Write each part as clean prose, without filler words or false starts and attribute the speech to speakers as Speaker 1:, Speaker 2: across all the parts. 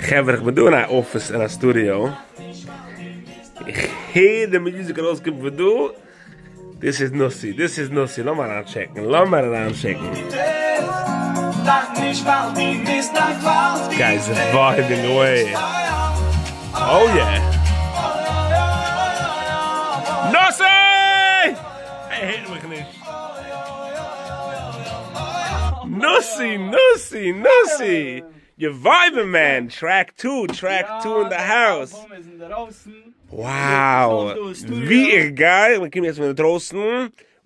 Speaker 1: חברה איך בין דא אין א אפיס אין א סטודיאו, איך הער די מוזיק ארויסקומען פון דא, דאס איז נאסי, דאס איז נאסי, לאמיר אריינטשעקן, לאמיר אריינטשעקן. גייס ווייבינג אוועי, אוי יע! נאסי! ער הערט מיך נישט. נאסי! נאסי! נאסי! יו ווייבינג מען! טרעק טו! טרעק טו אין די האוז! Wow! ווי איך גיי, איך בין געקומען יעצט פון אינדרויסן,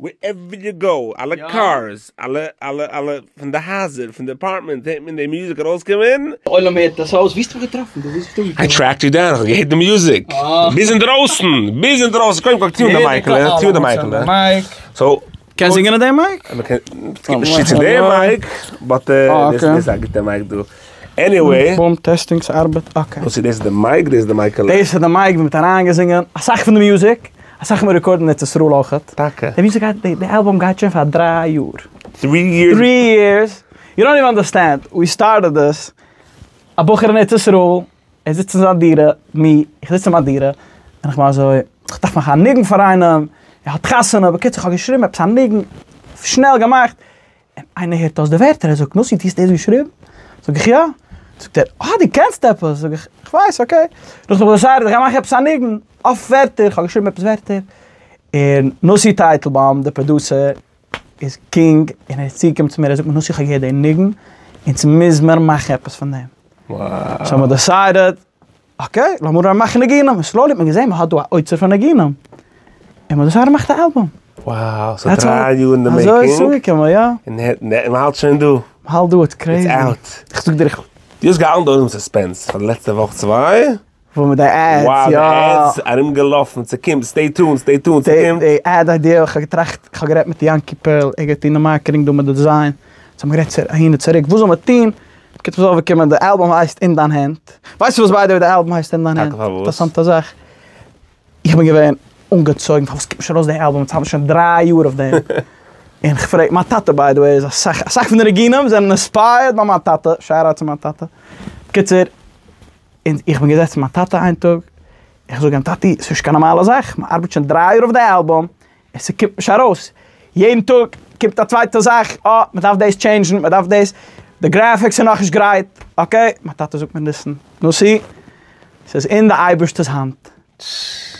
Speaker 1: ווערעווער יו גאו, אלע קארס, אלע אלע אלע פון די הייזער, פון די אפארטמענטס, הערט מען די מוזיק ארויסקומען.
Speaker 2: עולם הערט עס אויס, ווי האסטו מיך געטראפן דא? ווי ביסטו אנגעקומען?
Speaker 1: איי טרעקד יו דאון, איך האב געהערט די מוזיק, ביז אינדרויסן, ביז אינדרויסן, קודם כל טו אן די מייקעלע, טו אן די מייקעלע, סאו.
Speaker 2: קענסט זינגען אין די מייק?
Speaker 1: ס'קומט נישט צו צו די מייק, באט דאס איז א גוטע מייק דא. עניוועי.
Speaker 2: בום, טעסטינג, ס'ארבעט, אקעי.
Speaker 1: וואס איז דאס איז די מייק? דאס איז די מייקעלע.
Speaker 2: דאס איז די מייק ווי מ'האט אריינגעזינגען אסאך פון די מוזיק, אסאך האבן רעקארדעד אין ארץ ישראל אויכעט.
Speaker 1: טאקע?
Speaker 2: די מוזיק גייט, די אלבום גייט שוין פאר דריי יאר.
Speaker 1: טרי יערס?
Speaker 2: טרי יערס! יו דאנט איווען אנדערסטענד, ווי סטארטעד דיס, א בחור אין ארץ ישראל, ער זיצט אין זיין דירה, מי, איך זיץ אין מיין דירה, און איך בין אזוי, איך דארף מאכן א ניגון פאר איינעם, ער האט חתונה, בקיצור איך האב געשריבן עפעס א ניגון, שנעל געמאכט, און איינער הערט אויס די ווערטער, ער זאגט, נתן דו האסט דאס געשריבן? זאג איך יא, זאגט ער, אה דו קענסט עפעס, זאג איך, איך ווייס, אקעי, נאכדעם האב איך דעסיידעד איך גיי מאכן עפעס א ניגון, אויף ווערטער, איך האב געשריבן עפעס ווערטער, און נתן טייטלבוים די פראדוסער איז קינג, און ער איז צוגעקומען צו מיר, ער זאגט מיר, נתן איך האב געהערט די ניגון, אונז מוז מיר מאכן עפעס פון דעם. סאו מ'האט דעסיידעד, אקעי, לאמיר אנהייבן מאכן ניגונים, און סלאולי האט מען געזען מ'האט דא א אוצר פון ניגונים, און מ'האט דעסיידעד מ'מאכט א אלבום.
Speaker 1: וואו, סאו דריי יאר אין די מעקינג.
Speaker 2: אזוי איז עס אנגעקומען, יא.
Speaker 1: און מ'האלט שוין דא.
Speaker 2: מ'האלט דא, איטס קרעיזי.
Speaker 1: איטס אוט.
Speaker 2: איך זאג דיר איך.
Speaker 1: דו האסט געהאלטן די עולם אין סוספענס פאר די לעצטע וואך צוויי.
Speaker 2: וואו מיט די עדס, יא.
Speaker 1: וואו די עדס, ארום געלאפן, ס'קומט, סטעי טונד, סטעי טונד, ס'קומט.
Speaker 2: די עד איידיע, איך האב געטראכט, איך האב גערעדט מיט יענקי פערל, ער גייט טון די מארקעטינג דא מיט די דיזיין, סאו האבן מיר גערעדט אהין און צוריק, וואס זאל מען טון? בקיצור ס'איז אויפגעקומען, די אלבום הייסט אין דיין הענט. ווייסטו וואס ביי די וועי די אלבום הייסט אין דיין הענט?
Speaker 1: טאקע פארוואס?
Speaker 2: אינטערעסאנטע זאך. איך בין געווען אנגעצויגן פארוואס קומט נישט ארויס די אלבום, אונז האלטן שוין דריי יאר אויף דעם. און כ'פרעג מיין טאטע ביי די וועי איז אסאך, אסאך פון די ניגונים זענען אינספייערד ביי מיין טאטע, שאוט אוט צו מיין טאטע. בקיצור. און איך בין געזעצן מיט מיין טאטע איין טאג, איך זאג אים טאטי ס'איז נישט קיין נארמאלע זאך, מען ארבעט שוין דריי יאר אויף די אלבום, און ס'קומט נישט ארויס, יעדן טאג קומט א צווייטע זאך, אה מען דארף דאס טשעינדזשן, מען דארף דאס, די גרעפיקס איז נאכנישט גרייט, אקעי, מיין טאטע זאגט מיר ליסן, נתן, ס'איז אין די אייבערשטער'ס האנט.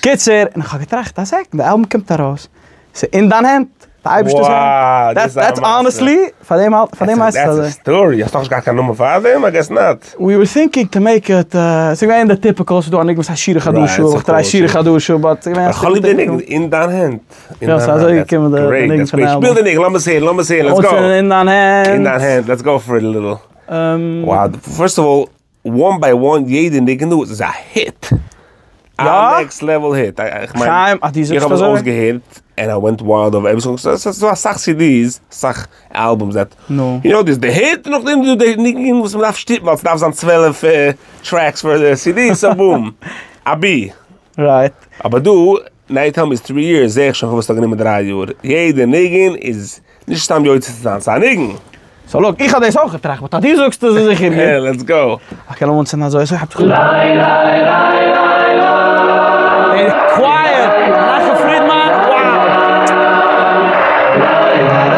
Speaker 2: קיצור, און איך האב געטראכט א סעקנד, די אלבום קומט ארויס, ס'איז אין דיין הענט, די אייבערשטער'ס הענט, דעטס האנעסטלי, פאר דעם האלט, פאר דעם הייסט עס אזוי.
Speaker 1: דעטס א סטארי, האסט נאכנישט געהאט קיין נאמען פאר דעם? איי געס נאט.
Speaker 2: ווי ווער טינקינג טו מעיק איט, ס'איז געווען די טיפיקעל, ס'איז דא א ניגון וואס הייסט שירה חדשה, איך טריי שירה חדשה, באט ס'איז געווען
Speaker 1: איך האב ליב די ניגון, אין דיין הענט.
Speaker 2: יא, ס'איז אזוי געקומען די ניגון פון די אלבום.
Speaker 1: שפיל די ניגון, לאמיר עס הערן, לאמיר עס הערן, לעטס גאו.
Speaker 2: אין דיין הענט.
Speaker 1: אין דיין הענט, לעטס גאו פאר איט א ליטל. וואו, פירסט אוו אלל, וואן ביי וואן יעדע ניגון דא איז א היט! א נעקסט לעוועל היט! איך מיין,
Speaker 2: חיים, אז דו זאגסט
Speaker 1: איך האב עס
Speaker 2: אזוי.
Speaker 1: אויסגעהערט ענד איי ווענט וויילד אווער עווערי סאנג, ס'איז דא אסאך סידיס, אסאך אלבומס דעט,
Speaker 2: נו.
Speaker 1: יו נאו דער'ס די היט, און נאכדעם איז דא די ניגון וואס מ'דארף שטופן ווייל ס'דארף זיין 12 טרעקס פאר די סידי, סאו בום, אבי.
Speaker 2: רייט.
Speaker 1: אבער דא, נאו יו טעל מי איטס טרי יערס, זעה איך שוין פארוואס ס'האט גענומען דריי יאר, יעדע ניגון איז נישט סתם יוצא צו זיין, ס'איז א ניגון!
Speaker 2: סאו לוק, איך האב דאס אויך געטראכט, באט אז דו זאגסט עס איז זיכער גוט.
Speaker 1: יא, לעטס גאו.
Speaker 2: אקעי לאמיר אנצינדן אזוי, אזוי הייבט זיך אן. די קווייער, מנחם פרידמאן, wow!
Speaker 1: לעטס גאו!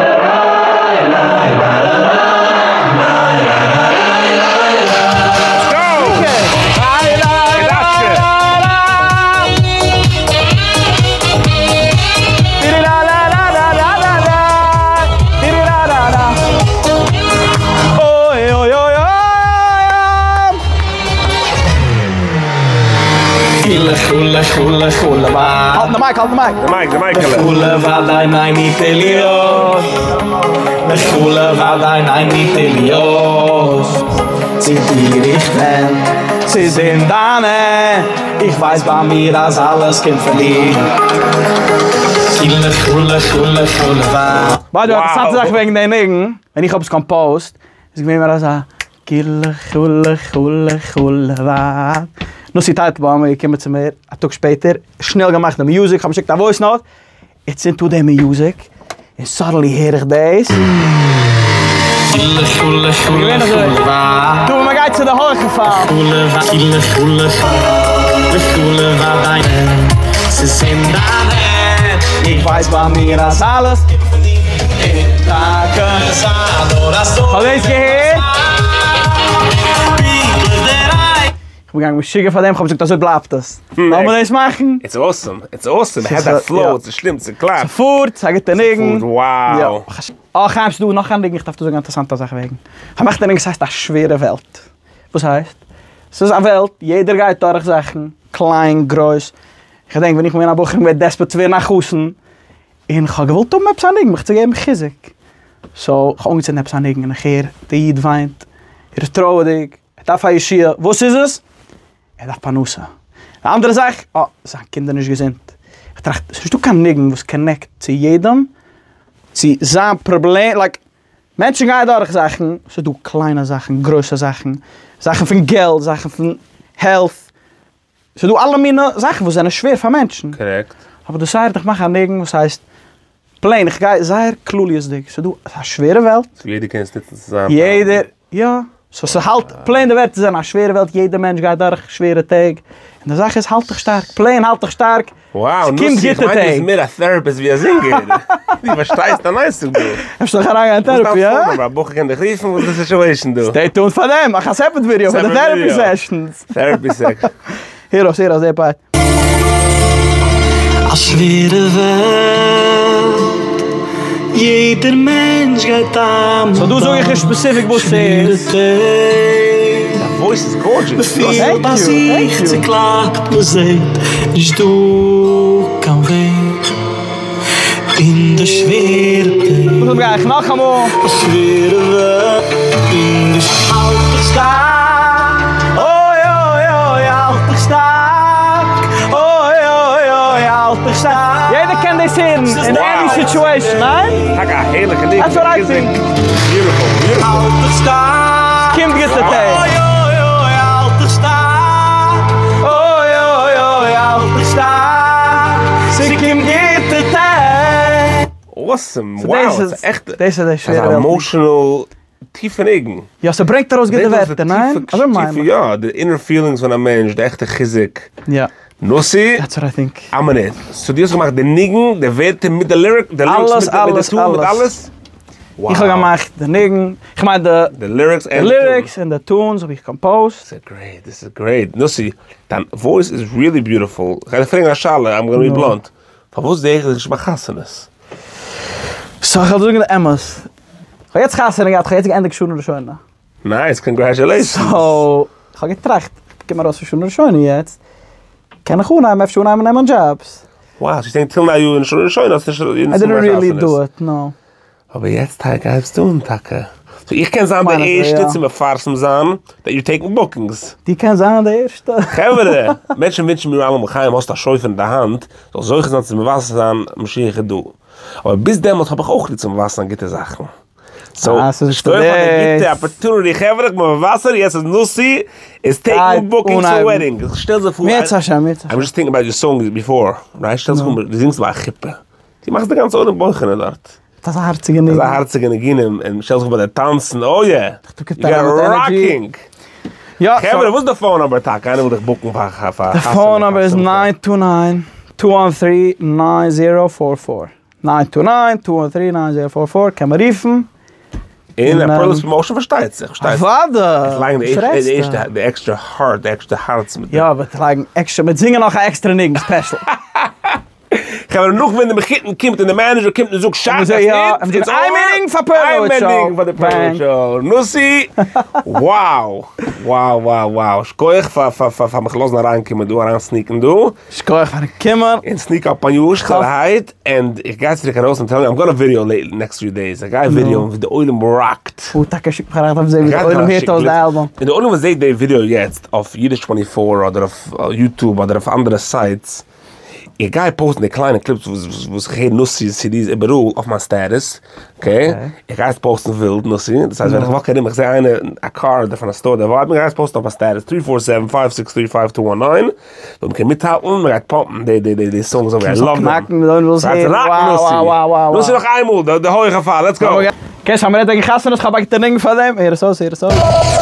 Speaker 2: האלט די מייק, האלט די מייק.
Speaker 1: די מייק, די מייקעלע.
Speaker 2: ס'איז אין דיינע איך ווייס ביי מיר אז אלעס קומט פון דיר. ביי די וועי, אינטערעסאנטע זאך וועגן די ניגון, ווען איך האב עס קאמפאוזט, איז געווען מער אזא כי לך לך לך לבד. נתן טייטלבוים איז געקומען צו מיר א טאג שפעטער, שנעל געמאכט די מוזיק, כ'האב געשיקט א וואויס נאוט, איך צינד אן די מוזיק, און סאדענלי הער איך דאס. געווען אזוי דא ווען מ'גייט צו די הויכע פאל. איך ווייס ביי מיר אז אלעס כ'האב דאס געהערט. כ'בין געגאנגען משוגע פאר דעם, כ'האב געזאגט אזוי בלייבט עס. לאמיר דאס מאכן.
Speaker 1: It's awesome, it's awesome, ס'האט א flow, ס'שטימט, ס'קלאפט.
Speaker 2: ס'פארט, ס'איז א גוטע ניגון.
Speaker 1: ס'פארט, wow.
Speaker 2: אה חיים ס'דא נאך א ניגון איך דארף דיר זאגן א אינטערעסאנטע זאך וועגן. כ'האב געמאכט א ניגון ס'הייסט א שווערע וועלט. וואס הייסט? ס'איז א וועלט, יעדער גייט דורך זאכן, קליין, גרויס. כ'געדענק ווען איך בין געווען א בחור געווען desperate צו ווערן א חתן, און כ'האב געוואלט האבן עפעס א ניגון מיך צו געבן חיזוק. So כ'האב אנגעצינדן עפעס א ניגון און איך הער די איד וויינט, ער איז טרויעריג, ער דארף א ישועה, וואס איז עס? ער דארף פרנסה. די אנדערע זאך, אה, זיין קינדער נישט געזונט. איך טראכט, ס'נישטא קיין ניגון וואס connect צו יעדעם, צו זיין פראבלעם, like, מענטשן גייען דורך זאכן, ס'איז דא קליינע זאכן, גרויסע זאכן, זאכן פון געלט, זאכן פון health, ס'איז דא אלע מיני זאכן וואס זענען שווער פאר מענטשן.
Speaker 1: Correct.
Speaker 2: אבער דאס הייסט איך מאך א ניגון וואס הייסט plain, איך גיי זייער כלליות'דיג, ס'איז דא א שווערע וועלט.
Speaker 1: So יעדער קען עס נוצן צו זיין.
Speaker 2: יעדער, יא. So ס'האלט, plain די ווערטער זענען א שווערע וועלט, יעדער מענטש גייט דורך שווערע טעג, און די זאך איז האלט דיך שטארק, plain האלט דיך שטארק,
Speaker 1: ס'קומט גוטע טעג. וואו, נוסי, איך מיין דו ביסט מער א therapist ווי א זינגער. דו פארשטייסט אן עסק דא.
Speaker 2: אפשר זאל איך אריינגיין אין therapy, הא?
Speaker 1: וואס איז דיין phone number? א בחור קען דיך רופן? וואס איז די situation דא?
Speaker 2: Stay tuned פאר דעם, מאך א separate video פאר די therapy sessions.
Speaker 1: Therapy session.
Speaker 2: הער אויס, הער אויס די part.
Speaker 3: א שווערע וועלט, יעדער מענטש גייט אמאל
Speaker 2: So דא זאג איך נישט specific וואס ס'איז.
Speaker 1: דיין voice איז gorgeous.
Speaker 3: מ'פילט ביי זיך צוקלאפט, מ'זעט נישט דא קיין וועג אין די שווערע טעג.
Speaker 2: נאכדעם גיי איך נאכאמאל.
Speaker 3: א שווערע וועלט אין די האלט דיך שטארק, אוי אוי אוי האלט דיך שטארק, אוי אוי אוי האלט דיך שטארק.
Speaker 2: יעדער קען דאס הערן אין any situation, ניין?
Speaker 1: טאקע א הערליכע ניגון.
Speaker 2: That's what I think.
Speaker 1: Beautiful, beautiful.
Speaker 3: האלט דיך שטארק.
Speaker 2: ס'קומט גוטע טעג.
Speaker 3: אוי אוי אוי האלט דיך שטארק, אוי אוי אוי האלט דיך שטארק, ס'קומט גוטע טעג.
Speaker 1: Awesome, wow, ס'איז עכט
Speaker 2: דאס איז די שווערע וועלט.
Speaker 1: אזא emotional טיפע ניגון.
Speaker 2: יא, ס'ברענגט ארויס גוטע ווערטער, ניין? אזוי מיין איך.
Speaker 1: יא, די inner feelings פון א מענטש, די עכטע חיזוק.
Speaker 2: יא.
Speaker 1: נוסי.
Speaker 2: That's what I think.
Speaker 1: א מינוט, so דו האסט געמאכט די ניגון, די ווערטער מיט די lyric, די lyrics מיט די tune, מיט אלעס?
Speaker 2: איך האב געמאכט די ניגון, איך מיין די
Speaker 1: די lyrics
Speaker 2: די lyrics און די tunes האב איך composed.
Speaker 1: דאס איז great, דאס איז great. נוסי, דיין voice איז really beautiful. איך גיי דיר פרעגן א שאלה, I'm gonna be blunt. פארוואס זע איך דיך נישט ביי חתונות?
Speaker 2: So איך וועל דיר זאגן די אמת, איך האב יעצט חתונה געהאט, איך האב יעצט געענדיגט שנה ראשונה.
Speaker 1: Nice, congratulations!
Speaker 2: So, איך האב געטראכט, איך קום ארויס פון שנה ראשונה יעצט, קען איך אנהייבן אפשר אנהייבן נעמען דזשאבס.
Speaker 1: Wow, so you think till now you אין שנה ראשונה האסט נישט
Speaker 2: I didn't really do it, no.
Speaker 1: אבער יעצט טאקע הייבסטו אן טאקע. So איך קען זיין די ערשטע צו מפרסם זיין that you taking bookings.
Speaker 2: דו קענסט זיין די ערשטע.
Speaker 1: חברה! מענטשן ווינטשן מיר אלעמאל חיים האסט א שופר אין די האנט, זאלסט זוכה זיין צו מבשר זיין משיח איז דא. אבער ביז דעמאלטס האב איך אויך ליב צו מבשר זיין גוטע זאכן. So, שכוח פאר די גוטע opportunity חברה, איך בין מבשר, יעצט איז נוסי איז taking bookings פאר wedding. שטעל זיך פאר, I'm just thinking about your song before, right? שטעל זיך פאר דו זינגסט ביי א חופה. דו מאכסט די גאנצע עולם בויכענען דארט.
Speaker 2: מיט אזא הארציגע ניגון.
Speaker 1: אזא הארציגע ניגונים, און שטעל זיך פאר ביי די טאנצן, oh yeah! You got rocking! חברה, וואס איז די phone number טאקע? איינער וויל דיך book ן פאר חתונה.
Speaker 2: די phone number איז nine two nine, two one three, nine zero four four. Nine two nine, two one three, nine zero four four, קען מען רופן.
Speaker 1: און א פערלס promotion פארשטייט זיך.
Speaker 2: אוואדע!
Speaker 1: לייגן די עקסטרע heart, די עקסטרע הארץ מיט די.
Speaker 2: יא, מ'וועט לייגן עקסטרע, מ'וועט זינגען נאך א עקסטרע ניגון special.
Speaker 1: חברה נאך ווען די מחותן קומט און די manager קומט און זאגט שאט that's it, it's over, איין ניגון פאר די פערלאוויטש show, נוסי, wow wow wow wow, שכוח פאר פאר פאר מיך לאזן אריינקומען דא, אריין sneak ן דא.
Speaker 2: שכוח פארן קומען.
Speaker 1: און sneak up on you שטילערהייט, און איך גיי צוריק ארויס און tell you, I'm gonna video late next few days, איך גיי video ן ווי די עולם rock ט.
Speaker 2: אוי טאקע שיק מיך אריין, איך דארף זען ווי די עולם הערט אויס די אלבום.
Speaker 1: און די עולם וואס זעט די ווידיאו יעצט אויף אידיש twenty four אדער אויף YouTube אדער אויף אנדערע sites, איך גיי post ן די קליינע clips וואס איך הער נוסי'ס CDs איבעראל אויף מיין status, okay? איך גיי עס post ן ווילד נוסי, דאס הייסט ווען איך walk ארום איך זע איינער א קאר אדער פון א store דער ווארט מיר, איך גיי עס post ן אויף מיין status, three four seven five six three five two one nine, זאל מען קענען מיטהאלטן, מען גייט pump ן די די די songs אויף, I love them.
Speaker 2: ס'גייט קנאקן,
Speaker 1: נוסי! נוסי נאך איינמאל, די הויכע פאל, let's go!
Speaker 2: Okay, so מ'רעדט וועגן חתונות, כ'האב א גוטע ניגון פאר דעם, הער עס אויס, הער עס אויס.